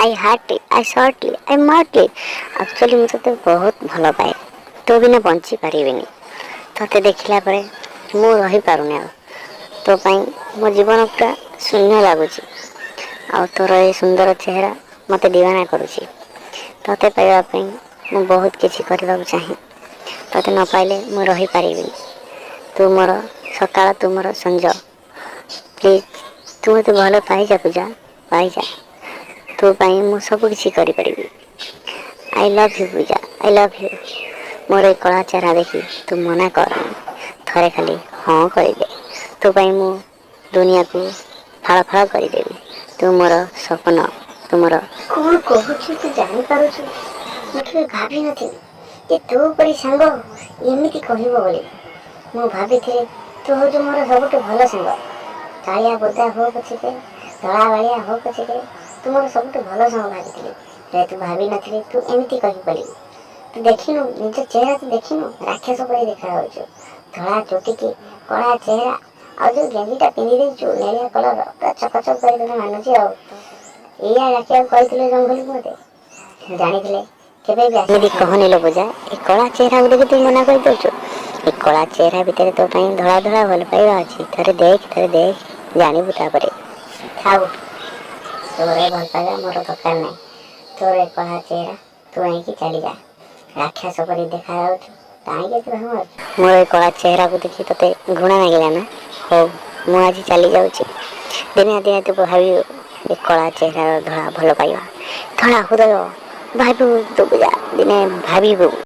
I heartly, I shortly, I madly. Actually ମୁଁ ତୋତେ ବହୁତ ଭଲ ପାଏ। ତୋ ବିନା ବଞ୍ଚି ପାରିବିନି। ତୋତେ ଦେଖିଲା ପରେ ମୁଁ ରହିପାରୁନି ଆଉ। ତୋ ପାଇଁ ମୋ ଜୀବନ ପୁରା ଶୂନ୍ୟ ଲାଗୁଛି। ଆଉ ତୋର ଏ ସୁନ୍ଦର ଚେହେରା ମୋତେ ଦିୱାନା କରୁଛି। ତୋତେ ପାଇବା ପାଇଁ ମୁଁ ବହୁତ କିଛି କରିବାକୁ ଚାହେଁ। ତୋତେ ନ ପାଇଲେ ମୁଁ ରହିପାରିବିନି। ତୁ ମୋର ସକାଳ, ତୁ ମୋର ସଞ୍ଜ। ପ୍ଲିଜ୍, ତୁ ମୋତେ ଭଲ ପାଇଯା ପୂଜା, ପାଇଯା। ତୋ ପାଇଁ ମୁଁ ସବୁ କିଛି କରିପାରିବି। I love you, Puja, I love you. ମୋର ଏ କଳା ଚେହେରା ଦେଖି ତୁ ମନା କରନି। ଥରେ ଖାଲି ହଁ କରିଦେ। ତୋ ପାଇଁ ମୁଁ ଦୁନିଆକୁ ଫାଳ ଫାଳ କରିଦେବି। ତୁ ମୋର ସ୍ୱପ୍ନ, ତୁ ମୋର। କ'ଣ କହୁଛୁ ତୁ ଜାଣିପାରୁଛୁ? ମୁଁ କେବେ ଭାବିନଥିଲି ଯେ ତୋ ପରି ସାଙ୍ଗ ଏମିତି କହିବ ବୋଲି। ମୁଁ ଭାବିଥିଲି ତୁ ହେଉଛୁ ମୋର ସବୁଠୁ ଭଲ ସାଙ୍ଗ। କାଳିଆ ବୋଦା ହଉ ପଛକେ, ଧଳା ବାଳିଆ ହଉ ପଛକେ, ତୁ ମୋର ସବୁଠୁ ଭଲ ସାଙ୍ଗ ଭାବିଥିଲି। ହେଲେ ତୁ ଭାବିନଥିଲି ତୁ ଏମିତି କହିବୁ ବୋଲି। ତୁ ଦେଖିନୁ ନିଜ ଚେହେରା? ତୁ ଦେଖିନୁ, ରାକ୍ଷସ ପରି ଦେଖାଯାଉଛୁ। ଧଳା ଚୁଟିକି କଳା ଚେହେରା, ଆଉ ଯୋଉ ଗେଞ୍ଜିଟା ପିନ୍ଧି ଦେଇଛୁ ନେଳିଆ କଲର, ପୁରା ଚକଚକ କରି ତୋତେ ମାନୁଛି। ଆଉ ଏଇଆ ଡାକିବାକୁ କହିଥିଲେ ଜଙ୍ଗଲକୁ ମୋତେ? ଜାଣିଥିଲେ କେବେ ବି ଏମିତି କହନି ଲୋ ପୂଜା। ଏ କଳା ଚେହେରାକୁ ଦେଖି ତୁ ମନା କରିଦେଉଛୁ? ଏ କଳା ଚେହେରା ଭିତରେ ତୋ ପାଇଁ ଧଳା ଧଳା ଭଲ ପାଇବା ଅଛି। ଥରେ ଦେଖ, ଥରେ ଦେଖ, ଜାଣିବୁ ତାପରେ। ଥାଉ, ତୋର ଏ ଭଲ ପାଇବା ମୋର ଦରକାର ନାହିଁ। ତୋର ଏ କଳା ଚେହେରା ତୁ ଆଣିକି ଚାଲିଯା। ରାକ୍ଷସ ପରି ଦେଖାଯାଉଛୁ, କାହିଁକି ଏତେ ଭାବ ମାରୁଛୁ? ମୋର ଏ କଳା ଚେହେରାକୁ ଦେଖି ତୋତେ ଘୃଣା ଲାଗିଲା ନା? ହଉ, ମୁଁ ଆଜି ଚାଲି ଯାଉଛି। ଦିନେ ନା ଦିନେ ତୁ ଭାବିବୁ ଏ କଳା ଚେହେରାର ଧଳା ଭଲ ପାଇବା, ଧଳା ହୃଦୟ। ଭାବିବୁ ତୁ ପୂଜା, ଦିନେ ଭାବିବୁ।